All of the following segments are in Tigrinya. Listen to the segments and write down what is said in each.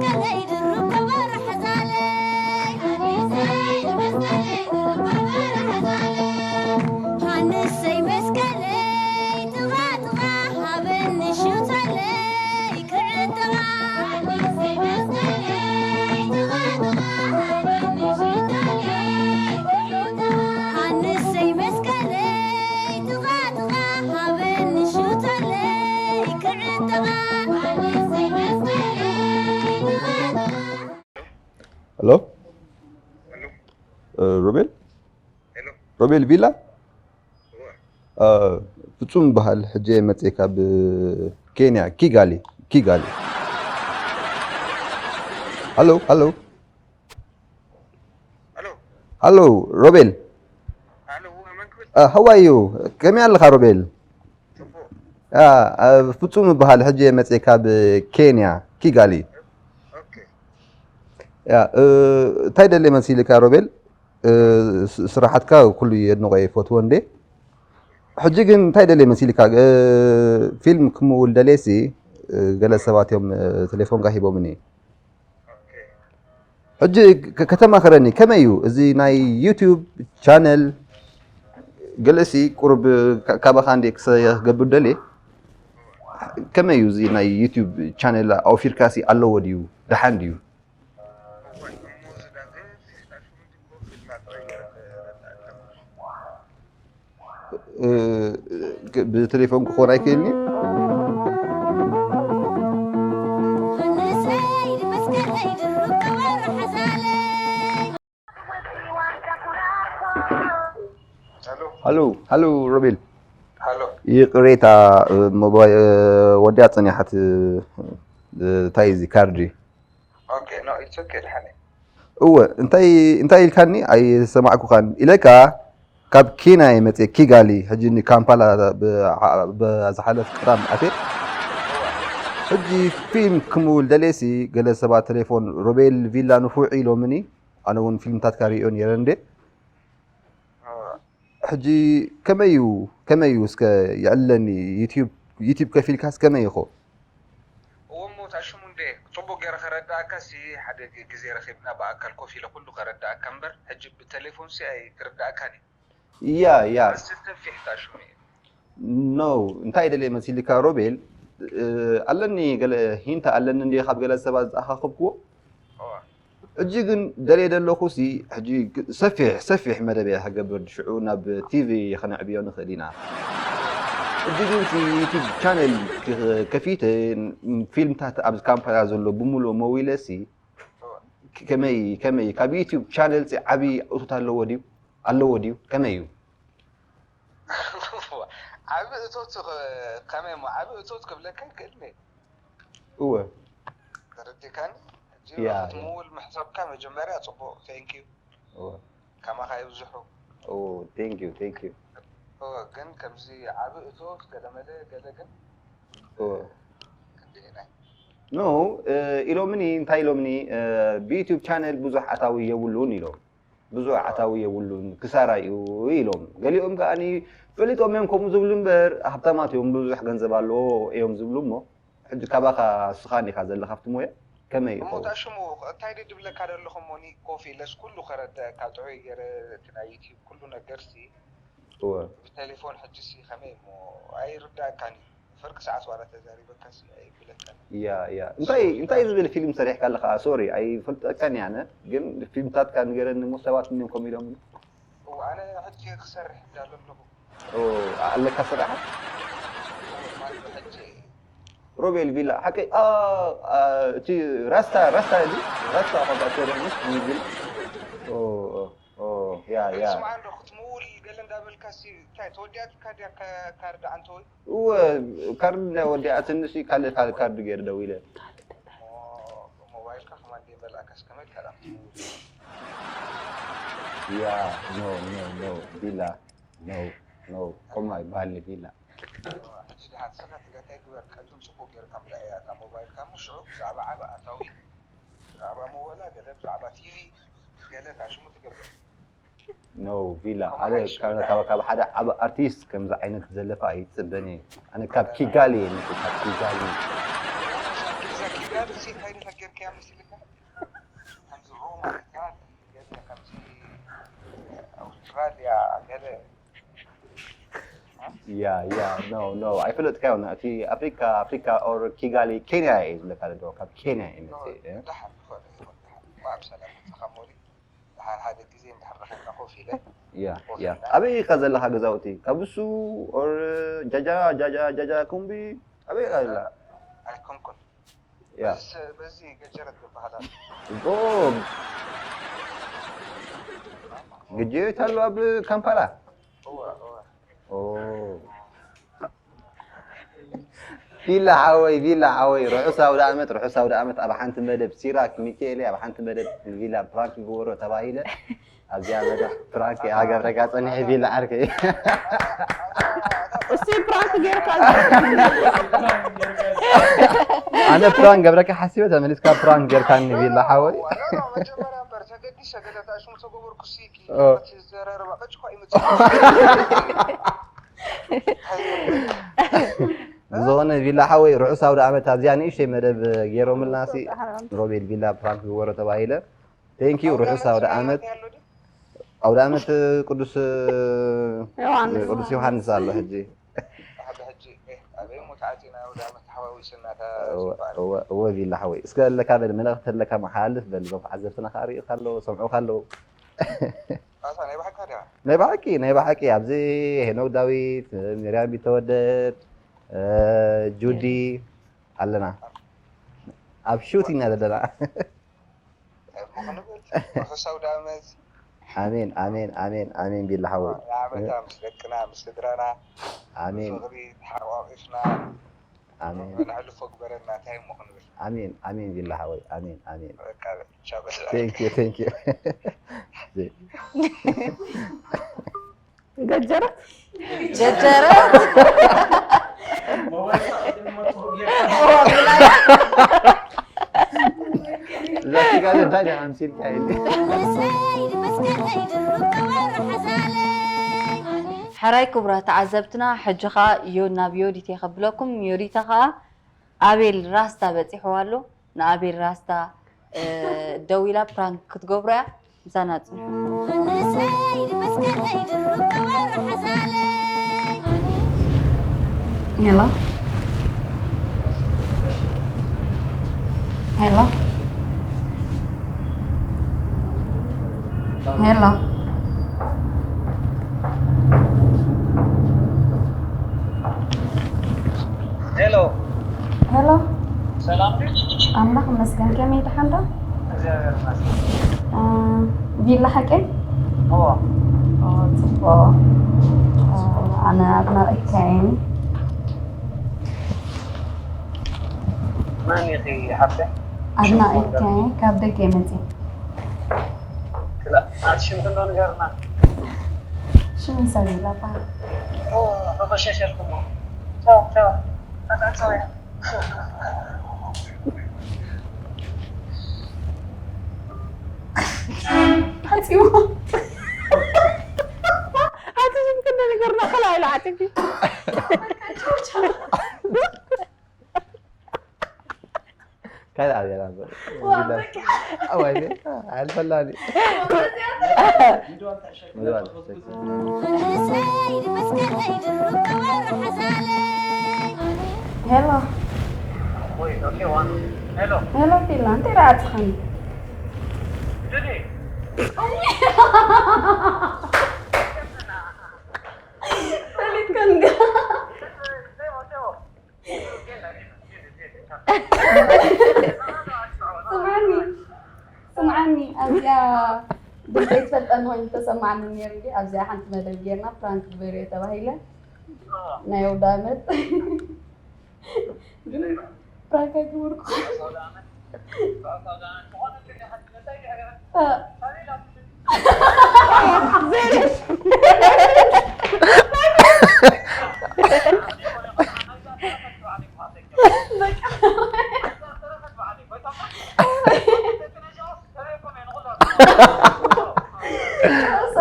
መስቀለይ ድሩብ ከበሮ ሓዛለይ። ሃንሰይ መስቀለይ ጥቓ ጥቓ ሃበኒ ሹተለይ ክዕጥቓ። ሃንሰይ መስቀለይ ጥቓ ጥቓ ሃበኒ ሹተለይ ክዕጥቓ። ሄሎ፣ ሮቤል፣ ሮቤል ቪላ። ፍጹም በሃል። ሕጂ መጽእ ካብ ኬንያ፣ ኪጋሊ። ኪጋሊ። ሃሎ፣ ሃሎ። ሃሎ፣ ሮቤል። ሃዋዩ? ከመይ ኣለኻ ሮቤል? ፍጹም በሃል። ሕጂ መጽእ ካብ ኬንያ፣ ኪጋሊ። እንታይ ደለ መሲልካ ሮቤል? ስራሓትካ ኩሉ የድንቆ ይፈትዎ እንዴ። ሕጂ ግን እንታይ ደለ መሲልካ? ፊልም ክምውል ደሌሲ፣ ገለ ሰባት እዮም ቴሌፎንካ ሂቦምኒ። ሕጂ ከተማኽረኒ፣ ከመይ እዩ እዚ ናይ ዩቲዩብ ቻነል? ገለሲ ቁሩብ ካባኻ እንዴ ክገብር ደሌ። ከመይ እዩ እዚ ናይ ዩቲዩብ ቻነል? ኣውፊርካሲ ኣለዎ ድዩ? ደሓን ድዩ? ብቴሌፎን ክኾን ኣይክእልኒ። ሃሎ፣ ሃሎ ሮቤል። ይቅሬታ፣ ወዲያ ጸኒሓት። እንታይ እዚ ካርዲ? እወ፣ እንታይ እንታይ ኢልካኒ? ኣይሰማዕኩኻን ኢለካ። ካብ ኬንያ እየ መፅየ፣ ኪጋሊ። ሕጂ ንካምፓላ ብዝሓለፍ ቅዳም ኣትየ። ሕጂ ፊልም ክምውል ደልየሲ፣ ገለ ሰባት ቴሌፎን ሮቤል ቪላ ንፉዕ ኢሎምኒ። ኣነ እውን ፊልምታትካ ርእዮ ነይረ እንዴ። ሕጂ ከመይ እዩ፣ ከመይ እዩ እስከ የዕልለኒ? ዩቲዩብ፣ ዩቲዩብ ከፊልካስ ከመይ ኢኹ? እወ እሞ እታ ሽሙ እንዴ ጽቡቅ ገይረ ከረድኣካ ሲ ሓደ ግ- ግዜ ረኺብና ብኣካል ኮፍ ኢለ ኩሉ ከረድኣካ እምበር ሕጂ ብቴሌፎን ሲ ኣይ ክርድኣካን እዩ። ያ ያ መስል ተፊሕ እታ ሽሙ እዩ። ኖ እንታይ ደልየ መሲልካ ሮቤል? እ፣ ኣለኒ ገለ ሂንት ኣለኒ እንዴ ካብ ገለ ሰባት ዝኣኻኸብክዎ። እወ ሕጂ ግን ደልየ ደለኹ ሲ ሕጂ ግ- ሰፊሕ ሰፊሕ መደብ እየ ክገብር ሽዑ ናብ ቲቪ ከነዕብዮ ንኽእል ኢና። ሕጂ ግን ሲ ዩቲዩብ ቻነል ክ- ከፊተ ን- ፊልምታት ኣብዚ ካምፓላ ዘሎ ብምሉኡ መዊለ ሲ ከመይ ከመይ ካብ ዩቲዩብ ቻነል ሲ ዓቢ እቶት ኣለዎ ድዩ ኣለዎ ድዩ ከመይ እዩ? ዓቢ እቶት ኸ- ከመይ እሞ ዓቢ እቶት ክብለካ ይክእል እየ። እወ ተረዲካኒ? ሕጂ ያ፣ ክትምውል ምሕሳብካ መጀመርያ ጽቡቕ፣ ቴንክ ዩ። እወ ከማኻ ይብዝሑ። ኦ ቴንክ ዩ ቴንክ ዩ እወ፣ ግን ከምዚ ዓቢ እቶት ገለመለ ገለ ግን እወ ክንደየናይ? ኖ እ፣ ኢሎምኒ እንታይ ኢሎምኒ እ፣ ብዩቲዩብ ቻነል ብዙሕ ኣታዊ የብሉን ኢሎም ብዙሕ ኣታዊ የብሉን ክሳራ እዩ ኢሎም ገሊኦም ከኣኒ ፈሊጦም እዮም ከምኡ ዝብሉ እምበር ሃብታማት እዮም ብዙሕ ገንዘብ ኣለዎ እዮም ዝብሉ እሞ ሕጂ ካባኻ ስኻን ኢኻ ዘለኻ ኣብቲ ሞያ ከመይ እሞ ይኸውን እታ ሽሙ እንታይ ድድብለካ ደለኹ እሞኒ ኮፍ ኢለስ ኩሉ ከረድአካ ጥዑይ ገይረ እቲ ናይ ዩቲዩብ ኩሉ ነገርሲ እወ ብቴሌፎን ሕጂሲ ከመይ እሞ ኣይርዳእካን እዩ። ፍርቂ ሰዓት ዋላ ተዛሪበካሲ ኣይብለካን። ያ ያ እንታይ እንታይ ዝብል ፊልም ሰሪሕካ ኣለኻ ሶሪ ኣይፈልጠካን እየ ኣነ ግን ፊልምታትካ ንገረኒ እሞ ሰባት እኒኦም ከምኡ ኢሎም እው ኣነ ሕጂ ክሰርሕ እንዳለ ኣለኹ። ኦ ኣለካ ስራሕ ማለት ሕጂ ሮቤል ቪላ ሓቀይ ኣ፣ ኣ፣ እቲ ራስታ ራስታ እዚ ራስታ ኳ ጋር ተረምስ ቪላ ኦ ኦ ኦ ያ ያ ስማ እንዶ ክትምውል ገለ እንዳበልካ ሲ እንታይ ተወዲኣትካ ድያ ካ- ካርድ ኣንተ ወይ እወ ካርድ ናይ ወዲኣትኒ ሲ ካልእ ካልእ ካርድ ገይር ደው ኢለ ሞባይልካ ከማን ደይ በላእካስ ከመይ ካልኣ ክትምውል ያ ኖ ኖ ኖ ቪላ ኖ ኖ ከምኡ ኣይበሃልኒ ቪላ ሕጂ ድሓን ስኻ ትገታይ ግበር ቀድም ጽቡቅ ገይርካ ምልኣያ እታ ሞባይልካ እሞ ሽዑ ብዛዕባ ዓቢ ኣታዊ ብዛዕባ መወላ ገለ ብዛዕባ ቲቪ ገለ ታሽሙ ትገብር ኖ ቪላ ኣነ ካብ ካብ- ካብ ሓደ ዓቢ ኣርቲስት ከምዚ ዓይነት ዘለፋ ኣይጽበን እየ ኣነ ካብ ኪጋሊ እየ መጽእ ካብ ኪጋሊ እዛ ኪጋ እዚ እንታይ ኢኻ ጌርካያ መሲልካ? ከምዚ ሮማ ኢትራል ገለ ከምዚ ኣውስትራልያ ገለ ያ ያ ኖ ኖ ኣይፈለጥካዮ እቲ ኣፍሪካ ኣፍሪካ ኦር ኪጋሊ ኬንያ እየ ዝብለካ ዘለኹ ካብ ኬንያ እየ መፅእ ደሓን ዝኾነ ይኹን ደሓን እኳ ብሰላም መፅኻ ሞሊ ደሓን ሓደ ግዜ እንድሕር ረኺብና ኮፍ ኢለ ያ ያ ኣበይ ኢኻ ዘለኻ ገዛውቲ ካብ እሱ ኦር ጃጃ ጃጃ ጃጃ ኩምቢ ኣበይ ኢኻ ዘላ ኣይኮንኩን ያ በዚ ገጀረት ዝበሃል ኣሎ ኦ ግጅት ኣሎ ኣብ ካምፓላ እወ እወ ኦ ቪላ ሓወይ ቪላ ሓወይ ርሑስ ኣውደ ዓመት ርሑስ ኣውደ ዓመት ኣብ ሓንቲ መደብ ሲራክ ሚካኤል ኣብ ሓንቲ መደብ ቪላ ፕራንክ ይግበሮ ተባሂለ ኣብዚኣ መደብ ፕራንክ ኣገብረካ ፀኒሐ ቪላ ዓርከይ እስቲ ፕራንክ ጌርካ ኣነ ፕራንክ ገብረካ ሓሲበ ተመሊስካ ፕራንክ ጌርካኒ ቪላ ሓወይ ዋላ መጀመርያ እምበር ተገዲሰ ገለ ታሽሙ ተገበርኩ ሲኪ ኦ። ዘረርባ ቀጭኳ ይመፅእ ብዝኾነ ቪላ ሓወይ ርሑስ ኣውደ ዓመት ኣብዚኣ ንእሽተይ መደብ ገይሮምልና ሲ ሮቤል ቪላ ፕራንክ ግበሮ ተባሂለ ቴንኪዩ ርሑስ ኣውደ ዓመት ኣውደ ዓመት ቅዱስ ዮሃንስ ቅዱስ ዮሃንስ ኣሎ ሕጂ ሓደ ሕጂ ኣበይ ሞ ተዓፂና ወደ ዓመት ተሓዋዊስና እወ- እወ- እወ ቪላ ሓወይ እስከ ኣለካ በል መልእክቲ ኣለካ መሓልፍ በል እዞም ተዓዘብትና ከዓ ሪእካ ኣለዎ ሰምዑካ ኣለዉ ኣታ ናይ ባሕካ ዲያ ናይ ብሓቂ ናይ ብሓቂ ኣብዚ ሄኖክ ዳዊት ሚርያም ቢተወደድ እ፣ ጁዲ ኣለና ኣብ ሹት ኢና ዘለና ምኽንብል ርሑስ ኣውደ ዓመት ኣሜን ኣሜን ኣሜን ኣሜን ቢላ ሓወይ ንዓመታ ምስ ደቅና ምስ ስድራና ኣሜን ፍቕሪ ተሓቋቂፍና ኣሜን ነሕልፎ ግበረና እንታይ እሞ ክንብል ኣሜን ኣሜን ቢላ ሓወይ ኣሜን ኣሜን በቃ ቻው በስመ thank you thank you ገጀረት ጀጀረ እዛ ጋር እንታይ ዲያ ኣምሲልካ ኢለ ሕራይ ክቡራት ተዓዘብትና ሕጂ ኸዓ ዮ ናብ ዮዲት እየ ከብለኩም። ዮዲተ ኸዓ ኣቤል ራስታ በፂሕዋ ኣሎ። ንኣቤል ራስታ ደዊላ ፕራንክ ክትገብሮ እያ። ምሳና ፅንሑ። ሄሎ ሄሎ ሄሎ ሄሎ ሄሎ ሰላም ድዩ? ኣምላኽ ይመስገን። ከመይ ደሓን ዶ? እግዚኣብሔር ይመስገን። እ፣ ቪላ ሓቀይ? እዎ ኦ፣ ጽቡቕ። እ፣ ኣነ ኣድናቒትካ እየ። መን ኢኺ ሓፍተይ? ኣድናቒትካ እየ። ካብ ደገ እየ መጽየ። ክላ- ኣቲ ሽምኪ እንዶ ንገርና። ሽመይ ሳቤላ እበሃል። ኦ፣ ተቐሸሸልኩሞ። ቻው፣ ቻው። ኣታ ቻው እያ። ሓጺዎ። ኣቲ ሽምኪ እንዶ ንገርና፣ ከላ ኢሉ ዓጺኪ። ካልእ ኣብ ገና ኣሎ። ዋ፣ በቃ። ኣዋይ ኣልፈላኒ ሄሎ ወይ ኦኬ ዋን ሄሎ ሄሎ ፊላ እንታይ ረኣጽኻኒ ድኒ ፈሊጥካኒ ደሞ ደሞ ስምዓኒ ስምዓኒ ኣብዚኣ ድምፂ ትፈልጠኒ ኮይኑ ተሰማዕኒ ነይሩ እንዲ ኣብዚኣ ሓንቲ መደብ ጌርና ፕራንክ ግበርዮ ተባሂለ ናይ ኣውደ ዓመት ግን ፕራንክ ኣይገበርኩ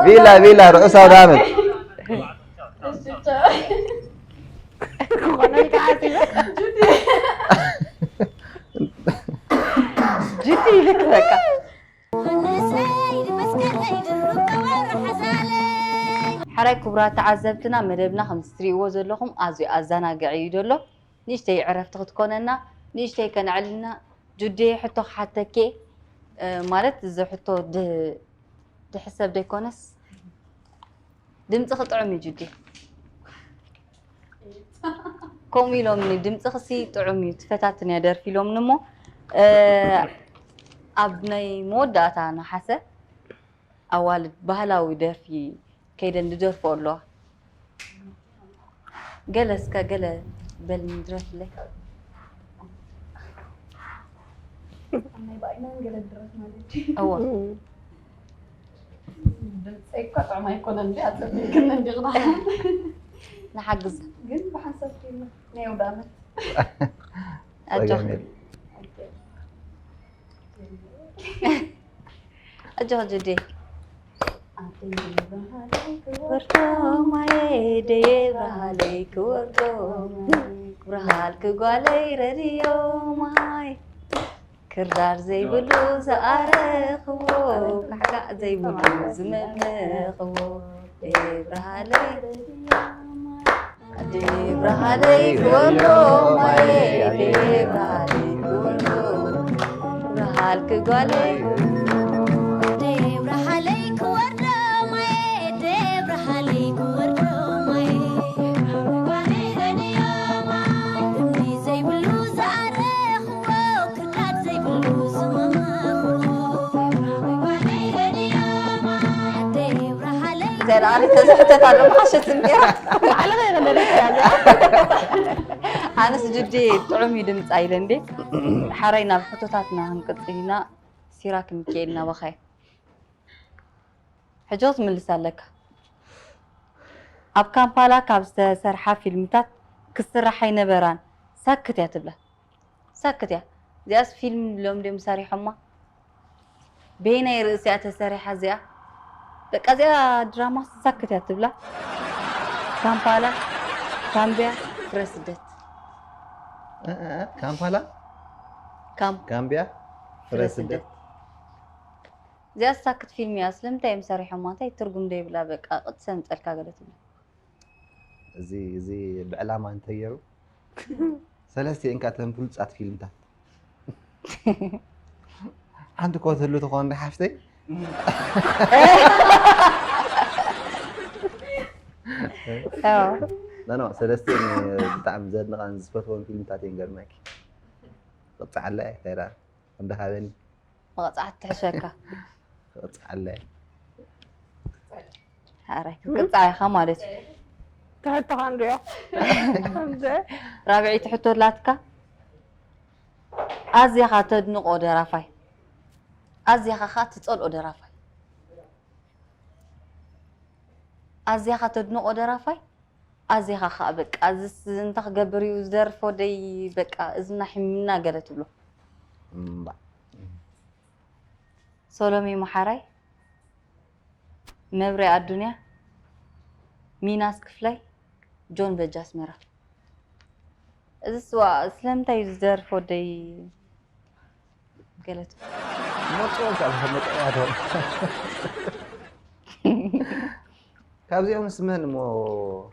ቪላ ቪላ ርሑስ ኣውደ ዓመት ክኾነልካ ሓሲበ ጅዲ ኢልክ በቃ። ሓራይ ክቡራት ተዓዘብትና፣ መደብና ከምቲ ትሪእዎ ዘለኹም ኣዝዩ ኣዘናግዒ እዩ ዘሎ። ንእሽተይ ዕረፍቲ ክትኮነና፣ ንእሽተይ ከነዕልልና። ጁዴ፣ ሕቶ ክሓተኬ፣ እ፣ ማለት እዚ ሕቶ ድ-፣ ድሕሰብ ደይኮነስ ድምፂ ክጥዑም እዩ ጁዴ። ከምኡ ኢሎምኒ፣ ድምፅኽሲ ጥዑም እዩ፣ ትፈታትን እያ ደርፊ ኢሎምኒ እሞ፣ እ፣ ኣብ ናይ መወዳእታ ነሓሰ ኣዋልድ ባህላዊ ደርፊ ከይደን ዝደርፍኦ ኣለዋ። ገለ እስከ ገለ በልኒ ድረፍለይ። ኣብ ናይ በኣይናን ገለ ድረፍ ማለት እዩ። እወ። ድምፀይ እኳ ጥዑም ኣይኮነን እንዲ ኣፀቢቅክኒ እንዲ ክዳ። ንሓግዝ። ግን ብሓንሳብ ከይኑ ናይ ኣውደ ዓመት። ኣጆኺ። ጸገም የለን። ኣጆኺ ጁዴ። ክወርዶ ማየ ደየ ብርሃለይ ክወርዶ ማይ፣ ብርሃልኪ ጓለይ ረድዮ ማይ። ክርዳድ ዘይብሉ ዝኣረኽዎ፣ ካሕካዕ ዘይብሉ ዝመመኽዎ። ደየ ብርሃለይ፣ ደየ ብርሃለይ ክወርዶ ማየ፣ ደየ ብርሃለይ ክወርዶ፣ ብርሃልኪ ጓለይ። ደየ ብርሃለይ ክወርዶ ማየ፣ ደየ ብርሃለይ ክወርዶ ማየ። ዘይብሉ ዝኣረኽዎ፣ ክርዳድ ዘይብሉ ዝመመኽዎ። ዘርኣሊ ተዝሕተት ኣሎ፣ መሓሸት እንዲራ። ባዕልኻ ኢኻ ነሪእካ እያ። ኣነስ ጁዴ ጥዑም እዩ ድምጻ ኢለ እንዴ። ሓራይ ናብ ሕቶታትና ክንቅጽል ኢና። ሲራክ ሚካኤል ናባኻ እዩ። ሕጂ ክትምልስ ኣለካ። ኣብ ካምፓላ ካብ ዝተሰርሓ ፊልምታት ክስራሕ ኣይነበራን። ሳክት እያ ትብላ። ሳክት እያ። እዚኣስ ፊልም ኢሎም ድዮም ሰሪሖማ? በየናይ ርእሲ እያ ተሰሪሓ እዚኣ? በቃ እዚኣ ድራማ ሳክት እያ ትብላ። ካምፓላ፣ ካምቢያ፣ ፍረ ስደት። እ፣ እ፣ እ፣ ካምፓላ፣ ካም-፣ ካምቢያ፣ ፍረ ፍረ ስደት። ስደት። እዚኣ ሳክት ፊልም እያ። ስለምንታይ እዮም ሰሪሖማ? እንታይ ትርጉም ዘይብላ በቃ ቅጭ ሰምፀልካ ገለ ትብላ። እዚ፣ እዚ ብዕላማ እንተገይሩ ሰለስቲኤን ከኣ እተን ብሉጻት ፊልምታት። ሓንቲ እኮ ትህሉ ትኾን ዶ ሓፍተይ? ኣዎ። ኖ፣ ኖ፣ ሰለስቲኤን ብጣዕሚ ዘድንቐን ዝፈትወን ፊልምታት እየን፣ ገርመኪ። ቅጽዓላ እየ፣ እንታይ ደኣ፣ እንዳሃበኒ። መቕጻዕቲ ትሕሸካ። ክቕጻዕ ኣለየ። ኣረ፣ ክትቅጻዕ ኢኻ ማለት እዩ። ትሕተኻ እንድዮ። ከምዚ። ራብዐይቲ ሕቶ ኣላትካ። ኣዝኻ ተድንቖ ደራፋይ። ኣዝኻ ኸኣ ትጸልኦ ደራፋይ። ኣዝኻ ተድንቖ ደራፋይ። ኣዚኻ ኸኣ በቃ፣ እዝስ እንታይ ክገብር እዩ ዝደርፍ ወደይ፣ በቃ እዝና ሒምና ገለ ትብሎ። እምባእ። ሶሎሜ መሓራይ፣ መብሬ ኣዱንያ፣ ሚናስ ክፍላይ፣ ጆን በጃ ኣስመራ። እዝስ ዋ፣ ስለምንታይ እዩ ዝደርፍ ወደይ? ገለ ትብል። መጽኦም ካብ መጽኦም። ካብዚኦም ምስ መን እሞ?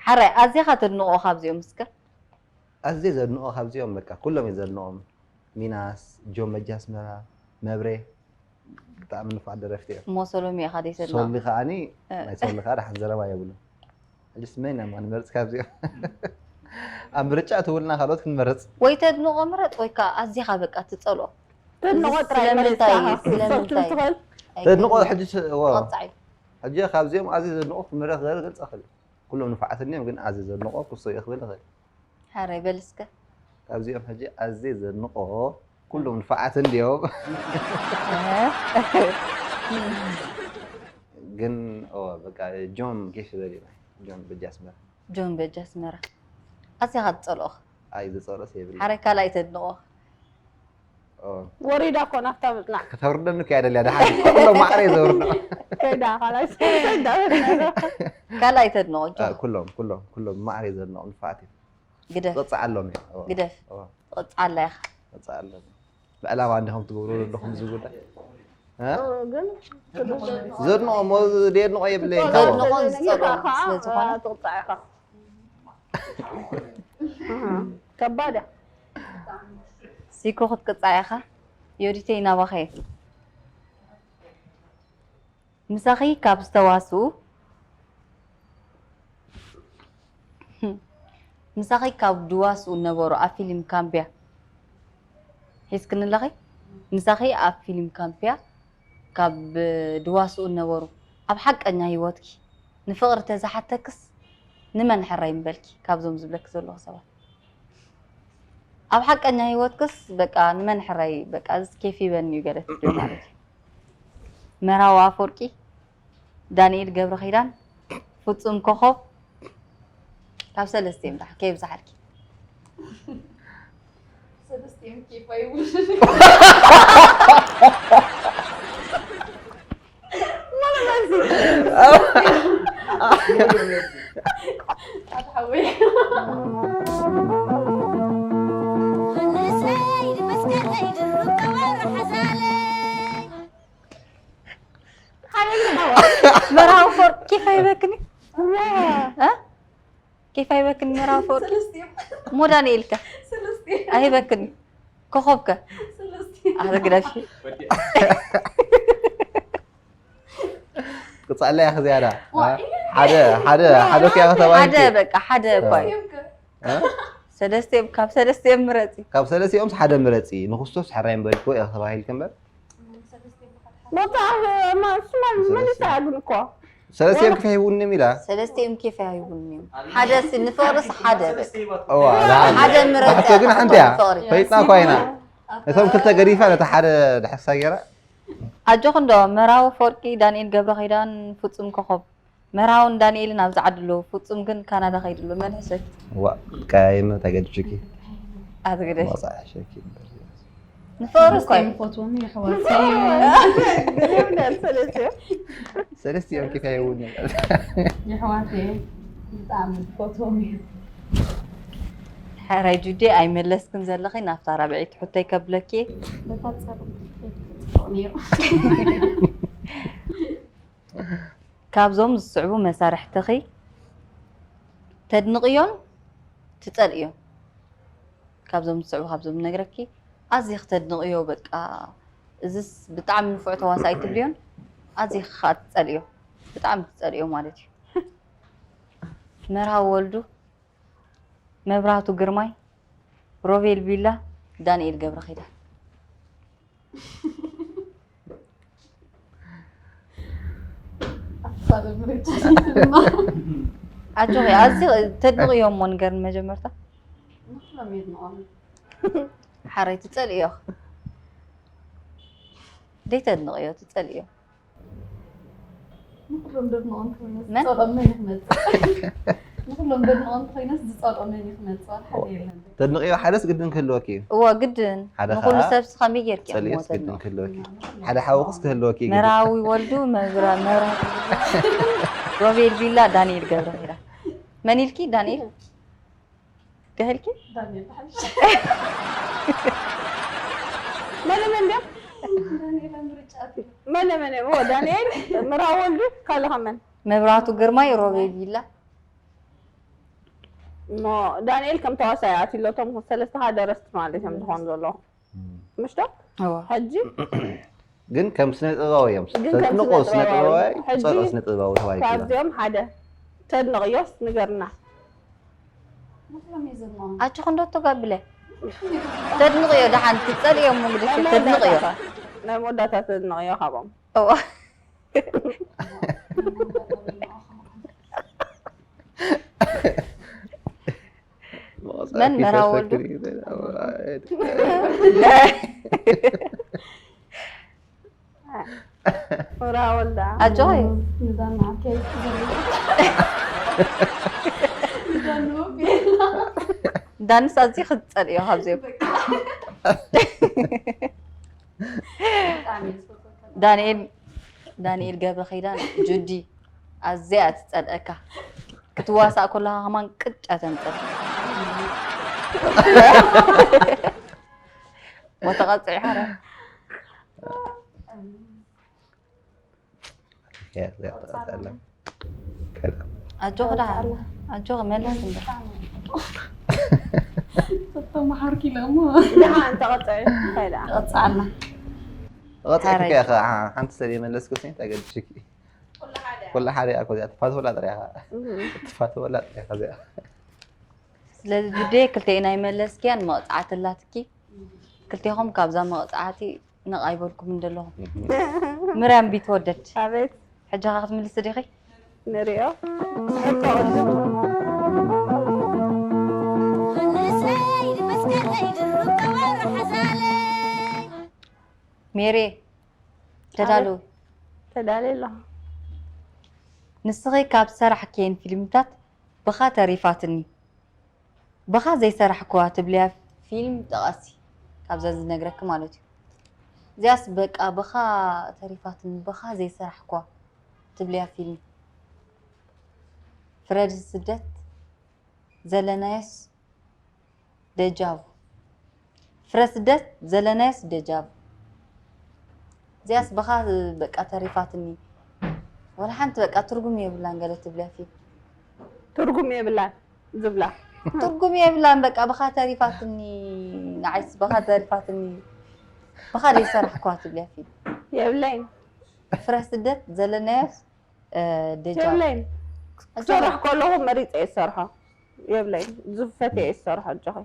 ሓራይ፣ ኣዚኻ ተድንቖ ካብዚኦም እስከ? ኣዝየ ዘድንቖ ካብዚኦም፣ በቃ፣ ኩሎም እየ ዘድንቖም። ሚናስ፣ ጆን በጃ ኣስመራ፣ መብሬ፣ ብጣዕሚ ንፉዓት ደረፍቲ እዮም። እሞ ሶሎሚ ኢኻ ደይ ተድንቕ? ሶሊ ከኣኒ፣ እ። ናይ ሶሊ ከኣ ደሓን ዘረባ የብሉን። ሕጅስ መን ኢና ንመርጽ ካብዚኦም? ኣብ ምርጫ እትውልና ካልኦት ክንመርጽ። ወይ ተድንቖ ምረጽ ወይ ከኣ ኣዚኻ በቃ ትጸልኦ። ተድንቖ እዚ ጥራይ ስለምንታይ መሪጽካ እዩ? ክሰልቱ ስለምንታይ? ትኽእል። ኣይኮነን። ተድንቖ ሕጂ ስ-፣ እዎ። ተቐጻዒ። ሕጂ ካብዚኦም ኣዝየ ዘድንቖ ክምረጽ ክገልጽ እኽእል። ኩሎም ንፉዓት እንድዮም፣ ግን ኣዝየ ዘድንቖ ክሶ እየ ክብል እኽእል። ሓራይ በል እስከ። ካብዚኦም ሕጂ ኣዝየ ዘድንቖ ኩሎም ንፉዓት እንድዮም። እህ። ግን፣ ኦ፣ በቃ፣ ጆን ጌሽ በል እዩ። ጆን በጃ ኣስመራ። ጆን በጃ ኣስመራ። ኣዝኻ ትጸልኦ። ኣይ፣ ዝጸልኦስ የብለይን። ሓራይ ካልኣይ ተድንቖ። ኦ። ወሪዳ እኮ ናብታ ምጽናዕ። ከተውርደኒ እኮ እያ ደልያ፣ ደሓን። ኩሎም ማዕረ እየ ዘውርዶ። ከይዳ፣ ካልኣይ ሰይዳ። ካልኣይ ተድንቖ፣ ጆን። አ፣ ኩሎም፣ ኩሎም፣ ኩሎም ማዕረ እየ ዘድንቖም፣ ንፉዓት እዮም። ግደፍ። ክቕጻዕ ኣለዎም እዮም። ኦ። ግደፍ። ኦ። ትቕጻዕ ኣላ ኢኻ። ክቕጻዕ ኣለዎም። ብዕላማ እንዲኹም ትገብሩ ዘለኹም እዚ ጉዳይ? እ? ግን ዘድንቖ እሞ ዘየድንቖ የብለይን። ዘድንቖን ዝጸልኦን ስለ ዝኾነ። ትቕጻዕ ኢኻ። ከባድ እያ። ሲኮ ክትቅጻዕ ኢኻ። ዮዲተይ ናባኸ እየ። ምሳኺ ካብ ዝተዋስኡ ምሳኺ ካብ ድዋስኡ ነበሩ ኣብ ፊልም ካምብያ ሒዝክኒ ኣለኺ። ምሳኺ ኣብ ፊልም ካምብያ ካብ ድዋስኡ ነበሩ ኣብ ሓቀኛ ህይወትኪ ንፍቕሪ ተዝሓተክስ ንመን ሕራይ ምበልኪ ካብዞም ዝብለኪ ዘለኹ ሰባት? ኣብ ሓቀኛ ህይወትክስ በቃ ንመን ሕራይ በቃ እዚ ኬፍ ይበኒ እዩ ገለ ትብልዮ ማለት እዩ። መራዊ ኣፈወርቂ፣ ዳንኤል ገብረኺዳን፣ ፍጹም ኮኾብ ካብ ሰለስቲኦም ደሓ ከየብዝሓልኪ። ሰለስቲኦም ኬፍ ኣይብሉ። ኣታ ሓወይ። መርሃዊ ፎርቅ ኬፍ ኣይበክኒ እ? ኬፍ ኣይበክኒ መርሃዊ ፎርቅ እሞ ዳንኤልከ ኣይበክኒ ኮኸብከ ኣረ ግደፊ ቅጻለያ ዝያዳ ሓደ ሓደ ሓደ ከያ ከተባሂልኪ ሓደ በቃ ሓደ እኳ እዩ እ? ሰለስቲኦም ካብ ሰለስቲኦም ምረፂ ካብ ሰለስቲኦምስ ሓደ ምረፂ ንክስቶስ ሕራይ ምበልክዎ ኢኻ ተባሂልኪ እምበር ቦታ እሱማ መሊሳ እያ ግን እኮ ሰለስቲኦም ክፈ ሂቡኒ ኢላ ሰለስቲኦም ኬፍ ኣይብሉን እዮም ሓደ ሲ ንፍቅርስ ሓደ በቃ እዋ ሓደ ምረፂ ሕቶ ግን ሓንቲ እያ ፈይጥና እኳ ኢና እቶም ክልተ ገዲፋ ነታ ሓደ ድሕሳ ገይራ ኣጆኹ እንዶ መራዊ ፎርቂ ዳንኤል ገብረኺዳን ፍጹም ኮኸብ መርሃውን ዳንኤልን ኣብዚ ዓዲ ኣለዉ። ፍጹም ግን ካናዳ ከይዱ ኣሎ። መን ሕሸኪ? ዋ ቀያይመ ተገድሽኪ ኣትግደሽ። መጻ ሕሸኪ ንፍቕሪ እኮ እዩ። ፈትዎም የሕዋተይ ሰለስቲኦም ኪፍ ኣይውን የሕዋተይ ብጣዕሚ ፈትዎም እዩ። ሕራይ ጁዴ ኣይመለስክን ዘለኺ ናብታ ራብዐይቲ ሕቶይ ከብለኪ እየ። በታ ጸርብ ጽቡቕ ነይሩ። ካብዞም ዝስዕቡ መሳርሕትኺ ተድንቕዮን ትጸልእዮን? ካብዞም ዝስዕቡ ካብዞም ነግረኪ ኣዝኺ ተድንቕዮ በቃ እዝስ ብጣዕሚ ንፉዕ ተዋሳኣይ ትብልዮን ኣዝኺ ከዓ ትጸልእዮ ብጣዕሚ ትጸልእዮ ማለት እዩ። መርሃዊ ወልዱ፣ መብራህቱ ግርማይ፣ ሮቤል ቢላ፣ ዳንኤል ገብረኺዳን። ኣጆኺ ኣዝኺ ተድንቕዮ እሞ ንገርኒ መጀመርታ። ሓራይ ትጸልእዮ። ደይ ተድንቕዮ ትጸልእዮ። ንኩሎም ደድንቖም ኮይነስ መን? ዝጸልኦ መን እዩ ክመጽእ? ንኩሎም ደድንቖም ኮይነስ ዝጸልኦ መን እዩ ክመጽእ? ዋላ ሓደ የለን። ተድንቕዮ ሓደስ ግድን ክህልወኪ እዩ እወ ግድን ሓደ ንኩሉ ኸዓ ሰብ ስኸመይ ጌርኪ እሞ ጸሊእስ ግድን ተድንቕ ክህልወኪ ሓደ ሓውኽስ ክህልወኪ እዩ ግድን። መራዊ ወልዱ መብራ መብራ ሮቤል ቢላ ዳንኤል ገብረኺዳን መን ኢልኪ ዳንኤል ገህልኪ ዳንኤል ተሓሽ። መለ መን ድዮም ዳንኤል ምርጫ መለ መን እዮም ኦ ዳንኤል ምራዊ ወልዱ ካልኻ መን መብራቱ ግርማይ ሮቤል ቢላ ኖ ዳንኤል ከም ተዋሳኢ ኣትሎቶም ሰለስተ ደረስቲ ማለት እዮም ዝኾኑ ዘለዉ ምሽ ዶ እወ ሕጂ ግን ከም ስነ ጥበባዊ እዮም ግን ከም ተድንቆ ስነ ስነ ጥበባዊ ጥበባዊ ሕጂ ጸልኦ ስነ ጥበባዊ ተባሂሉ ካብዚኦም ሓደ ተድንቕዮስ ንገርና ንኩሎም እዩ ዘድንቖም። ኣጆኺ እንዶ ተጋብለ ተድንቕዮ ደሓን ትጸልእዮ እሞ ግደፊ ተድንቕዮ ናይ መወዳእታ ተድንቕዮ ካብኦም እወ መን መራዊ ወልዱ? ምራ ወልዳ ኣጆኺ ንዛና ከይስ ዘለ ንዛኑ ቤላ ዳንስ ኣዝዩ ክትጸልእዮ ካብዚኦም ዳንኤል ዳንኤል ገብረ ኺዳን ጁዲ ኣዝያ ትጸልእካ ክትዋሳእ ከለኻ ከማን ቅጫ ተምጽእ ወተቐጽዒ ሓራ። እያ እዚኣ ትቐጽዐላ። ከላ ኣጆኺ ደሓን ኣጆኺ መለስ እንደ ተመሓርኪ ኢለ እሞ ደሓን ተቐጽዒ እንታይ ደኣ ትቐጽዓልና። ተቐጽዐኪ ሓራይ። ከ ኢኻ ሓንቲ ሰብ የመለስኩ ስኒ ተገድሽኪ። ኩሉ ሓደ እኮ እዚኣ ትፋትወላ ጥራይ ኢኻ። ትፋትወላ ጥራይ ኢኻ እዚኣ። ስለዚ ጁዴ ክልተ ናይ መለስኪያን መቕጻዕቲ ኣላትኪ። ክልቴኹም ካብዛ መቕጻዕቲ ነቕ ኣይበልኩም እንደለኹም። ምርያም ቢትወደድ ኣቤት ሕጂ ኸ ክትምልሲ ዲኺ? ንሪኦ ሜሬ ተዳለዊ። ተዳልየ ኣለኹ ንስኺ ካብ ዝሰራሕክየን ፊልምታት ብኻ ተሪፋትኒ። ብኻ ዘይሰራሕክዋ ትብልያ ፊልም ጥቐሲ። ካብዛ ዝነግረኪ ማለት እዩ። እዚኣስ በቃ ብኻ ተሪፋትኒ ብኻ ዘይሰራሕክዋ ትብልያ ፊልም። ፍረድ ስደት ዘለናዮስ ደጃቡ። ፍረ ስደት ዘለናዮስ ደጃቡ። እዚኣስ ብኻ በቃ ተሪፋትኒ። ወላ ሓንቲ በቃ ትርጉም የብላን ገለ ትብልያ ፊልም። ትርጉም የብላን ዝብላ ትርጉም የብላን በቃ ብኻ ተሪፋትኒ። ንዓይስ ብኻ ተሪፋትኒ። ብኻ ዘይሰራሕክዋ ትብልያ ፊልም። የብለይን ፍረ ስደት ዘለናዮስ እ፣ ደጃቡ። የብለይን ክሰርሕ ከለኹ መሪፀ እየ ዝሰርሖ የብለይን ዝፈትየ እየ ዝሰርሖ ኣጆኺ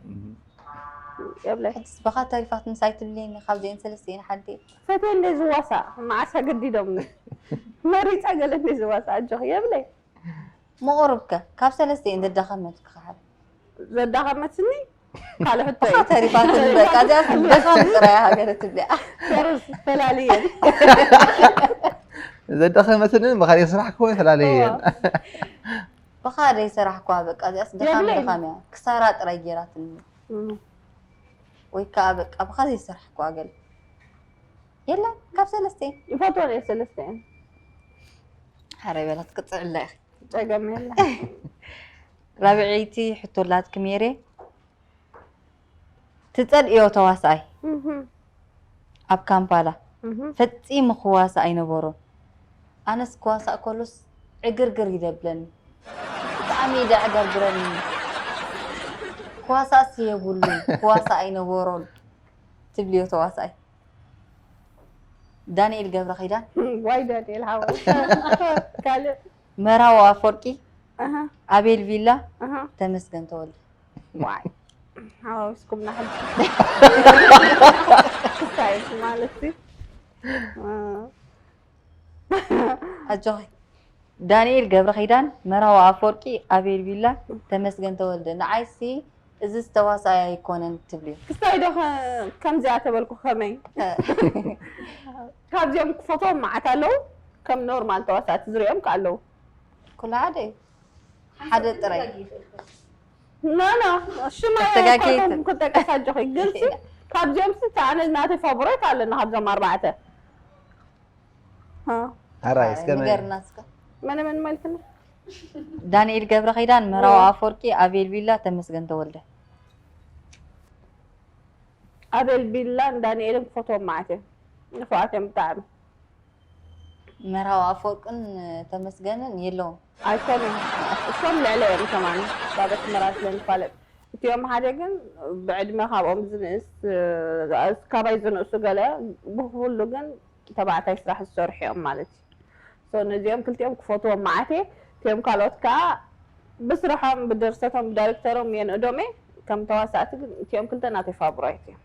የብለይን ሕጅስ ብኻ ተሪፋትንስ ኣይትብልየኒ ካብዚአን ሰለስቲአን ሓንቲ። ፈትየ እንደ ዝዋሳእ መዓስ ኣገዲዶምኒ መሪፀ ገለ እንደ ዝዋሳእ ኣጆኺ የብለይን ምቑርብከ ካብ ሰለስቲአን ዘዳኸመትኪ ሓደ? ዘዳኸመትኒ ካልእ ሕቶ እዩ ብኻ ተሪፋትኒ በቃ እዚኣ ድኻም ጥራይ ሃገር ትብልያ። ሰርስ ፈላልየን ዘዳኸመትንን ብኻልእ ስራሕ ክኾንፈላለየ እየን። ብኻ ዘይሰራሕኳ በቃ እዚኣስ ድኻም የብለይን። ድኻም እያ ክሳራ ጥራይ ጌራትኒ። እም፣ ወይ ከዓ በቃ ብኻ ዘይሰራሕኳ ገለ የለን ካብ ሰለስቲአን። ይፈትወን እየ ሰለስቲአን ሓረይ በላት ቅፅዕላ ኢኺ። ጸገም የለ ራብዐይቲ ሕቶ ኣላትኪ ሜሬ። ትጸልእዮ ተዋሳኣይ እህም፣ ኣብ ካምፓላ እህም። ፈጺሙ ክዋሳእ ኣይነበሮን። ኣነስ ክዋሳእ ከሎስ ዕግርግር ይደብለኒ። ብጣዕሚ እዩ ደዕገርግረኒ። ክዋሳእስ የብሉን፣ ክዋሳእ ኣይነበሮን ትብልዮ ተዋሳኣይ። ዳንኤል ገብረኺዳን፣ ዋይ ዳንኤል ሓወይ ካልእ መራዊ ኣፈወርቂ፣ ኣሃ፣ ኣቤል ቪላ፣ ኣሃ። ተመስገን ተወልደ። ዋይ ሓዋዊስኩምና ሕጂ ክሳይት ማለት እዩ። ኣጆኺ። ዳንኤል ገብረኺዳን፣ መራዊ ኣፈወርቂ፣ ኣቤል ቪላ፣ ተመስገን ተወልደ። ንዓይሲ እዝስ ተዋሳኣይ ኣይኮነን ትብልዮ? ክስታይ ዶ ከ-፣ ከምዚኣ ተበልኩ ከመይ? ካብዚኦም ክፈትዎም መዓት ኣለዉ። ከም ኖርማል ተዋሳእቲ ዝሪኦም ከ ኣለዉ። ኩሉ ሓደ እዩ። ሓደ ጥራይ። ኖ፣ ኖ፣ ሽም ተጋጌ ኣይኮንኩም ክጠቀስ ኣጆኺ። ግልፂ ካብዚኦም ሲ ኣነ ናተይ ፋቮራይት ኣለና ካብዞም ኣርባዕተ። ሃ፣ ሓራይ እስከ መን ንገርና እስከ። መነ መን ማለትና? ዳንኤል ገብረኺዳን፣ መራዊ ኣፈወርቂ፣ ኣቤል ቢላ፣ ተመስገን ተወልደ። ኣቤል ቢላን ዳንኤልን ክፈትዎም መዓት እዮም። ንፉዓት እዮም ብጣዕሚ። መራዊ ኣፈወርቅን ተመስገንን የለውን። ኣይኮኑን። እሶም ልዕለ እዮም ከማን ካብ ኣስመራ ስለ ንፋለጥ። እቲኦም ሓደ ግን ብዕድመ ካብኦም ዝንእስ፣ ካባይ ዝንእሱ ገለ ብኩሉ ግን ተባዕታይ ስራሕ ዝሰርሑ እዮም ማለት እዩ። So ነዚኦም ክልቲኦም ክፈትዎም መዓት እየ። እቲኦም ካልኦት ከዓ ብስርሖም፣ ብድርሰቶም፣ ብዳይሬክተሮም የንእዶም እየ። ከም ተዋሳእቲ ግን እቲኦም ክልተ ናተይ ፋብራይት እዮም።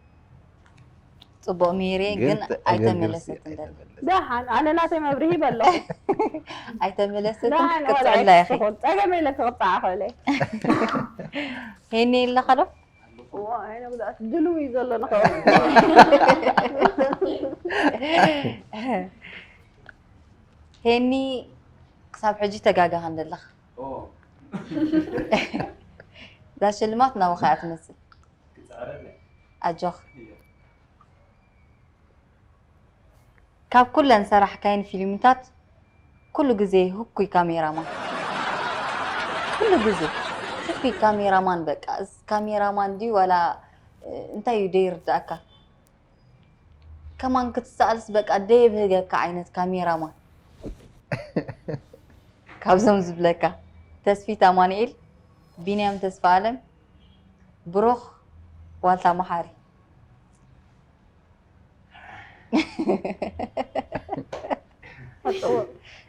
ፅቡቕ ሚሬ ግን ተ- ኣይተመለሰትን ግን ደላ። ኣይተመለሰትን። ደሓን ኣነ ናተይ መብርሂ በለኹ። ኣይተመለሰትን ደሓን ወላ ክትቅፅዕላ ኢኺ። ኣይትኹን። ፀገም የለ ክቕፃዕ ክእል እየ። ሄኒ ኣለኻ ዶ? እዋ፣ ኣይነ ጉዳት ድልው እዩ ዘሎ ንኸው። ሄኒ ክሳብ ሕጂ ተጋጋኻ እንደለኻ። እዛ ሽልማት ናባኻ እያ ትመስል። ኣጆኽ። ካብ ኩለን ሰራሕካየን ፊልምታት ኩሉ ግዜ ህኩይ ካሜራማን። ኩሉ ግዜ ህኩይ ካሜራማን በቃ። እዚ ካሜራማን ድዩ ዋላ እንታይ እዩ ደይርዳእካ? ከማን ክትሰኣልስ በቃ ደየብህገካ ዓይነት ካሜራማን። ካብዞም ዝብለካ ተስፊት ኣማኑኤል፣ ቢንያም ተስፋ ኣለም፣ ብሩኽ ዋልታ መሓሪ።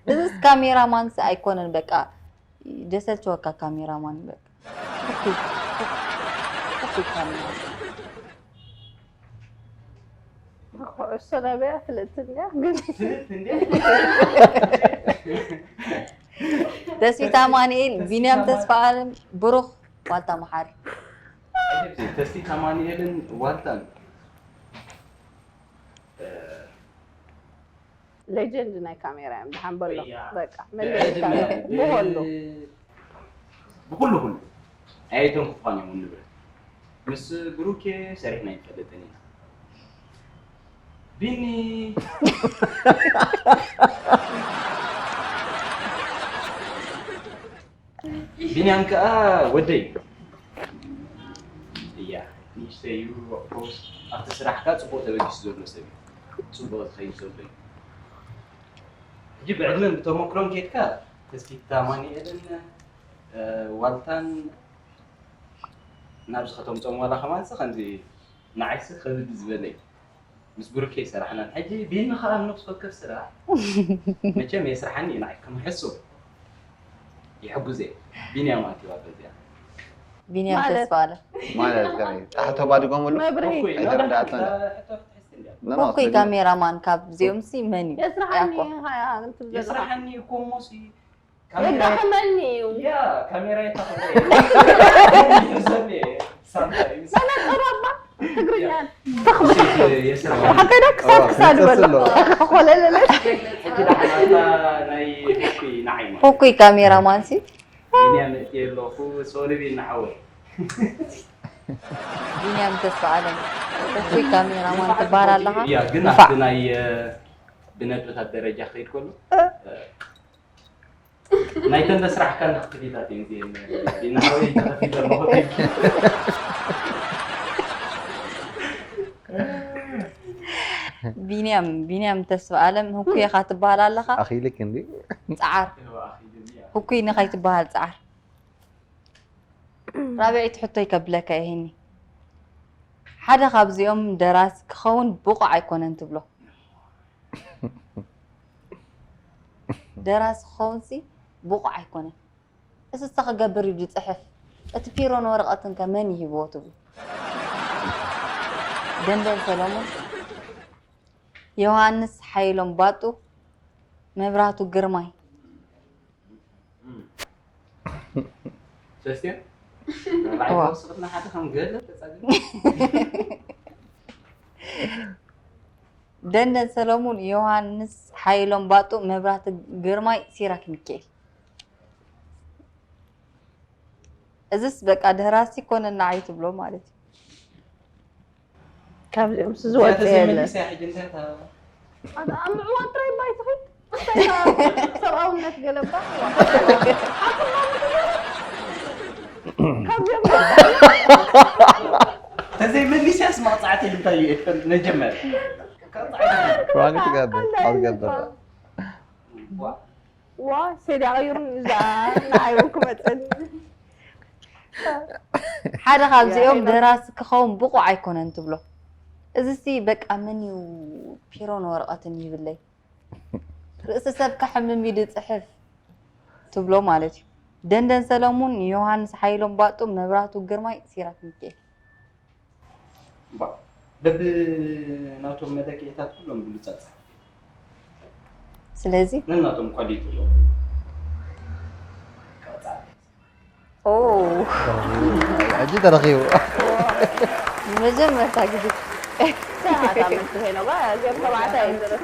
እዚስ ካሜራማንስ ኣይኮነን በቃ ደሰልችወካ ካሜራማን በቃ። እኩይ፣ እኩይ ካሜራ። ኩዕሶ ናበይ ፍልጥት እንድያ ግን። ተስፊት ኣማኑኤል፣ ቢንያም ተስፋ ኣለም፣ ብሩኽ ዋልታ መሓሪ። ተስፊት ኣማኑኤልን ዋልታን ሌጀንድ ናይ ካሜራ እዮም። ደሓን በሎ እያ። በቃ ብዕድመ መለየካ በሎ። ብኩሉ ኩሉ ኣየቶም ክፋን እዮም ንብረት ምስ ብሩኬ ሰሪሕና ይፈልጥን ኢና ቢኒ ቢንያም ከዓ ወደይ እያ ንእሽተይ እዩ ኣብቲ ስራሕ ከዓ ፅቡቅ ተበጊሱ ዘሎ ሰብ እዩ ፅቡቅ ዝኸይድ ዘሎ እዩ ሕጂ ብዕድመን ብተመክሮን ኬድካ ተስፊት ኣማኑኤልን ዋልታን ናብዚ ከተምፅኦም ዋላ ከማንስ ከምዚ ንዓይሲ ከብድ ዝበለ እዩ ምስ ብሩኬ ይሰራሕናን ሕጂ ቢኒ ከዓ ኣብ ነፍሲ ወከፍ ስራሕ መቸም የስርሓኒ እዩ ንዓይ ከም ሕሱብ ይሕጉዘ ቢንያም ኣትዋ በዚያ ቢንያም ማለት- ተስፋ ኣለ ማለት ከመይ ጣሕቶ ባድጎምሉ መብርሂ እኮይ ኣይተረዳእካን። ናብዛ ሕቶ ክትሕስቲ እንድያ No, no, እኩይ ትግርኛ። ካሜራማን ካብዚኦም ሲ መን እዩ የስራሓኒ ያዕቆብ። ሃያ እንትብል ዘለኻ የስራሓኒ እኮ ሞሲ የዳኸመኒ እዩ ያ ካሜራ የታኸለ መነፅር ኣባ ትግርኛ ተኽብር ሓቀዳ ክሳብ ክሳድ በሎ ኮለለለ ናይ ህኩይ ንዓይ ማለት እኩይ ካሜራማን ሲ ቢንያም እትየ ኣለኹ ሶሪ ቢኒ ሓወይ ቢንያም ተስፋ ኣለም እኩይ ካሜራማን ትበሃል ኣለኻ ያ ግን ንፋዕ። ኣብቲ ናይ ብነጥብታት ደረጃ ክኸይድ ከሎ ናይተን ዘስራሕካ ንክፍሊታት እዩ እዚአን ቢኒ ሓወይ ተኸፊለ ኣለኹ ቢንያም ቢንያም ተስፋ ኣለም ህኩይ ኢኻ ትበሃል ኣለኻ ኣኺልክ እንዲ ፃዓር ህኩይ ንኸይትበሃል ፃዓር ራብዐይቲ ሕቶይ ከብለካ ይህኒ ሓደ ካብዚኦም ደራሲ ክኸውን ብቑዕ ኣይኮነን ትብሎ ደራሲ ክኸውን ሲ ብቑዕ ኣይኮነን እስሳ ክገብር እዩ ዝፅሕፍ እቲ ፒሮን ወረቐትን ከ መን ይሂብዎ ትብሉ ደንደን ሰሎሞን ዮሃንስ ሓይሎም ባጡ መብራህቱ ግርማይ ሰስቴን እዋ። ስቕትና ሓደ ከም ገለ ተጻገ ደንደን ሰለሙን ዮሃንስ ሓይሎም ባጡ መብራህቱ ግርማይ ሲራክ ሚካኤል እዝስ በቃ ደራሲ ኮነ ንዓይ ትብሎ ማለት እዩ ካብዚኦም ዝወፀ የለን ኣብ ምዕዋን ጥራይ ባይ ትኺድ ሰብኣውነት ገለባ ካብዚኦም ተዘይ መሊስያስ መቕፃዕቲ እንታይ እዩ ኤፍር መጀመር ፕራንክ ትገብር ካብ ትገብር ዋ ሴድ ኣቐይሩን እዛ ንዓይ እውን ክመፀኒ ሓደ ካብዚኦም ደራሲ ክኸውን ብቑዕ ኣይኮነን ትብሎ እዚሲ በቃ መን እዩ ፒሮን ወረቐትን ይብለይ ርእሲ ሰብ ከሕምም ኢሉ ይፅሕፍ ትብሎ ማለት እዩ ደንደን ሰለሙን ዮሃንስ ሓይሎም ባጡ መብራህቱ ግርማይ ሲራክ ሚካኤል በብ ናቶም መለክዒታት ኩሎም ብሉፃት ፀሓፍቲ ስለዚ ነናቶም ኳሊቲ ኣለዎ ኦ ሕጂ ተረኺቡ ንመጀመርታ ግዜ ሰዓት ኣመንቲ ሄኖጋ እዚኦም ተባዕታይ እዩ ዝረስ